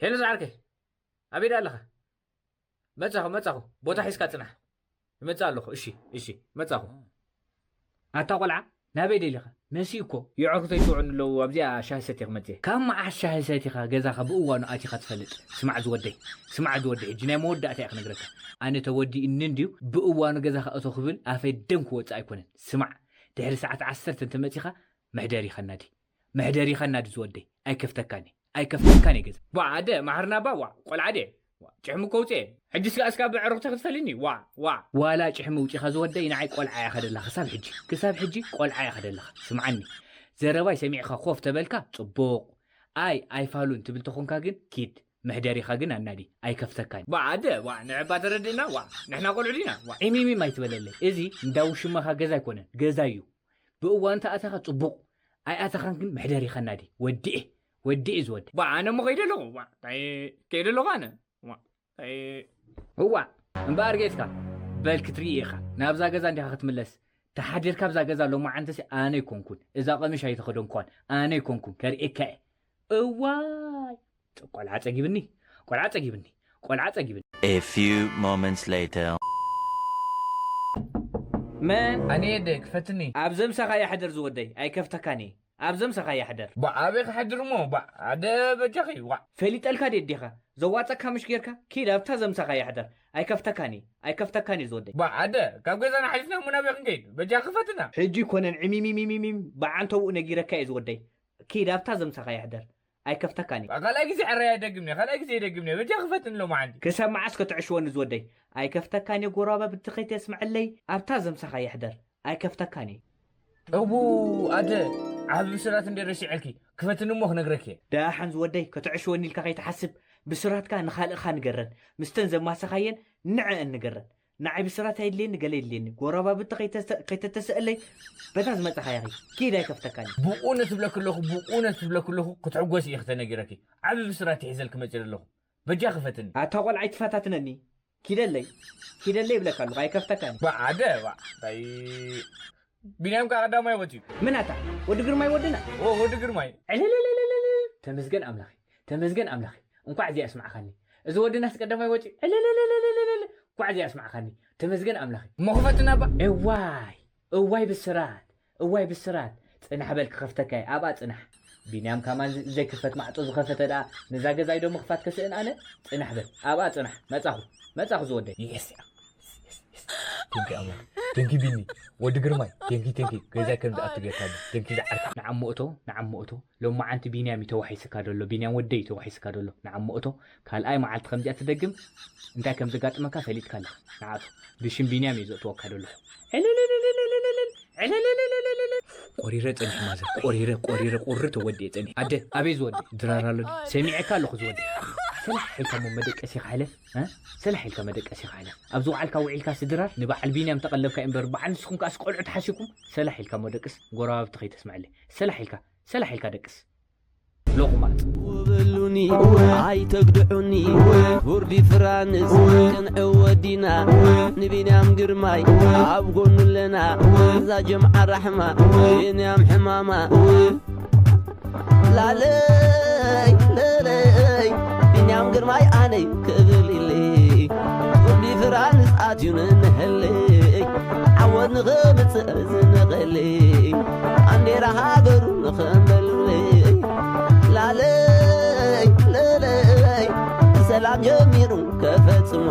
ሄሎ ዝዓርከይ፣ ኣበይ ደኣ ኣለኻ? መጻኹ፣ መጻኹ። ቦታ ሒዝካ ጽናሕ። ይመጽእ ኣለኹ። እሺ፣ እሺ፣ መጻኹ። ኣታ ቆልዓ፣ ናበይ ደሊኻ? መሲ እኮ የዕሩኽተይ ይጽውዑኒ ኣለዉ። ኣብዚኣ ሻሂ ሰትየ ክመጽእ እየ። ካብ መዓስ ሻሂ ሰቲኻ ገዛኻ ብእዋኑ ኣቲኻ ትፈልጥ? ስማዕ ዝወደይ፣ ስማዕ ዝወደይ፣ ሕጂ ናይ መወዳእታ እየ ክነግረካ። ኣነ ተወዲእኒ እንድዩ ብእዋኑ ገዛኻ እቶ ክብል ኣፈይ ደም ክወጽእ ኣይኮነን። ስማዕ፣ ድሕሪ ሰዓት ዓሰርተ እንተመጺኻ መሕደሪኻ ናዲ። መሕደሪኻ ናዲ ዝወደይ። ኣይከፍተካን እየ። ኣይከፍተካን እየ ገዛ። ዋ፣ ኣደ፣ ማሕርና ባ፣ ዋ፣ ቆልዓ ድየ? ዋ፣ ጭሕሚ ከውፅእ እየ። ሕጂ ስጋ እስካ ብዕሩኽቲ ክትፈልኒ? ዋ፣ ዋ። ዋላ ጭሕሚ ውፂኻ ዝወደይ ንዓይ ቆልዓ እያ ከደላ ክሳብ ሕጂ። ክሳብ ሕጂ ቆልዓ እያ ከደላኻ። ስምዓኒ። ዘረባይ ሰሚዕኻ ኮፍ ተበልካ ጽቡቕ። ኣይ፣ ኣይፋሉን ትብል ተኾንካ ግን ኪድ። መሕደሪኻ ግን ኣናዲ። ኣይከፍተካን። ዋ፣ ኣደ፣ ዋ፣ ንዕባ ተረድእና፣ ዋ፣ ንሕና ቆልዑ ዲና? ዋ፣ ዒሚሚም ኣይትበለለይ። እዚ እንዳ ውሽማኻ ገዛ ኣይኮነን። ገዛ እዩ። ብእዋኑ ተኣተኻ ጽቡቕ። ኣይኣተኻን ግን መሕደሪኻ ኣናዲ። ወዲኤ። ወዲኤ ዝወደይ። ዋ፣ ኣነ እሞ ከይደ ኣለኹ። ዋ፣ እንታይ ከይደ ኣለኹ ኣነ? ዋ፣ እንታይ እዋ፣ እምበኣር ጌትካ፣ በል ክትርኢ ኢኻ። ናብዛ ገዛ እንዲኻ ክትምለስ። ተሓዲርካ ኣብዛ ገዛ ሎማዓንተሲ ኣነ ኣይኮንኩን። እዛ ቀሚሽ ኣይተኸደንኳን ኣነ ኣይኮንኩን። ከርእየካ እየ። እዋይ፣ ቆልዓ ጸጊብኒ፣ ቆልዓ ጸጊብኒ፣ ቆልዓ ጸጊብኒ። A few moments later. መን? ኣነ የደ፣ ክፈትኒ። ኣብ ዘምሳኻ ይሕደር ዝወደይ፣ ኣይከፍተካን እየ። ኣብ ዘምሳኻ ይሕደር። ባ፣ ኣበይ ክሓድር እሞ? ባ፣ ኣደ በጃኺ፣ ዋ። ፈሊጠልካ ድየ ዲኻ? ዘዋጸካ ምሽ ጌርካ? ኪድ ኣብታ ዘምሳኻ ይሕደር። ኣይከፍተካን እየ፣ ኣይከፍተካን እየ ዝወደይ። ባ፣ ኣደ፣ ካብ ገዛና ሓሊፍና እሞ ናበይ ክንከይድ? በጃኺ ክፈትና። ሕጂ ኮነን ዕሚሚሚሚሚም፣ ብዓንተብኡ ነጊረካ እየ ዝወደይ። ኪድ ኣብታ ዘምሳኻ ይሕደር። ኣይከፍተካን እየ። ባ፣ ካልኣይ ግዜ ዕረይ ኣይደግምኒ፣ ካልኣይ ግዜ ኣይደግምኒ። በጃኺ ክፈትኒ ሎማዓንቲ። ክሳብ መዓስ ከተዕሽወኒ ዝወደይ? ኣይከፍተካን እየ፣ ጎረባብቲ ከይተስምዐለይ። ኣብታ ዘምሳኻ ይሕደር። ኣይከፍተካን እየ። እቡ፣ ኣደ፣ ዓቢ ብስራት እንደ ረሲዐልኪ፣ ክፈትኒ እሞ ክነግረኪ እየ። ደሓን ዝወደይ፣ ከተዕሽወኒ ኢልካ ከይትሓስብ፣ ብስራትካ ንኻልእኻ ንገረን፣ ምስተን ዘማሰኻየን ንዐአን ንገረን። ንዓይ ብስራት ኣይድልየኒ፣ ገለ የድልየኒ። ጎረባብቲ ከይተሰ-፣ ከይተተስእለይ፣ በታ ዝመጻኻያ ኺድ። ኪድ ኣይከፍተካን እየ። ብእውነት እብለኪ ኣለኹ፣ ብእውነት እብለኪ ኣለኹ፣ ክትሕጎሲ እየ ክተነጊረኪ። ዓቢ ብስራት እየ ሒዘልኪ መጺእ ኣለኹ። በጃኺ ክፈትኒ። ኣታ ቆልዓ ኣይትፈታትነኒ። ኪደለይ፣ ኪደለይ ይብለካ ኣለኹ፣ ኣይከፍተካን። ባ፣ ኣደ፣ ባ፣ ታይ፣ ቢንያም ከኣ ቀዳማይ ወጺኡ። መን ኣታ? ወዲ ግርማይ ወድና? ኦ፣ ወዲ ግርማይ። ዕልልልልልልል። ተመስገን ኣምላኸይ፣ ተመስገን ኣምላኸይ። እንኳዕ እዚኣ ኣስማዕኻኒ። እዚ ወድናስ ቀዳማይ ወጺኡ። ዕልልልልልልል። እንኳዕ እዚኣ ኣስማዕኻኒ። ተመስገን ኣምላኸይ። እሞ ክፈትና ባ። እዋይ፣ እዋይ ብስራት፣ እዋይ ብስራት። ጽናሕ በል ክኸፍተካ እየ፣ ኣብኣ ጽናሕ። ቢንያም ከማን ዝ-፣ ዘይክፈት ማዕጾ ዝኸፈተ ደኣ፣ ነዛ ገዛይ ዶ ምኽፋት ከስእን ኣነ? ጽናሕ በል፣ ኣብኣ ጽናሕ። መጻኹ፣ መጻኹ ዝወደይ። የስ፣ የስ፣ የስ፣ የስ። ቴንኪ ኣምላኽ። ቴንኪ ቢኒ። ወዲ ግርማይ። ቴንኪ፣ ቴንኪ። ገዛይ ከም ዝኣቱ ጌርካኒ። ቴንኪ ዝዓርካ። ንዓሞ እቶ፣ ንዓሞ እቶ። ሎማዓንቲ ቢንያም እዩ ተዋሒስካ ደሎ፣ ቢንያም ወደይ እዩ ተዋሒስካ ደሎ። ንዓሞ እቶ። ካልኣይ መዓልቲ ከምዚኣ ትደግም፣ እንታይ ከም ዘጋጥመካ ፈሊጥካ ኣለኻ። ንዓቱ ብሽም ቢንያም እዩ ዘእትወካ ደሎ። ዕልልልልልልልልል፣ ዕልልልልልልልል። ቆሪረ ጸኒሐ ማዘር፣ ቆሪረ፣ ቆሪረ፣ ቁሪ ተወዲኤ ጸኒሐ። ኣደ፣ ኣበይ ዝወዲ? ድራር ኣሎ ድዩ? ሰሚዐካ ኣለኹ ዝወዲ። ሰላሕ ኢልካ እሞ መደቀሲ ክሓለፍ፣ እ? ሰላሕ ኢልካ መደቀሲ ክሓለፍ። ኣብ ዝውዓልካ ውዒልካ ስድራር ንበዓል ቢንያም ተቐለብካ እምበር፣ በዓል ንስኹም ከኣስ ቆልዑ ተሓሲብኩም፣ ሰላሕ ኢልካ እሞ ደቅስ፣ ጎረባብቲ ከይተስምዐለይ። ሰላሕ ኢልካ፣ ሰላሕ ኢልካ ደቅስ። ሎቑማጽ። በሉኒ ኣይተግድዑኒ፣ ፉር ዲፍራንስ ክንዕወት ዲና፣ ንቢንያም ግርማይ ኣብ ጎኑ ኣለና፣ እዛ ጀምዓ ራሕማ ቢንያም ሕማማ። ላለይ ለለይ ቢንያም ግርማይ ኣነይ ክብል ኢለይ፣ ፉር ዲፍራንስ ኣትዩ ንንሀለይ፣ ዓወት ንኽምጽእ ዝነቐለይ፣ ባንዴራ ሃገሩ ንኽንበልለይ። ላለይ ለለይ ብሰላም ጀሚሩ ከፈጽሞ፣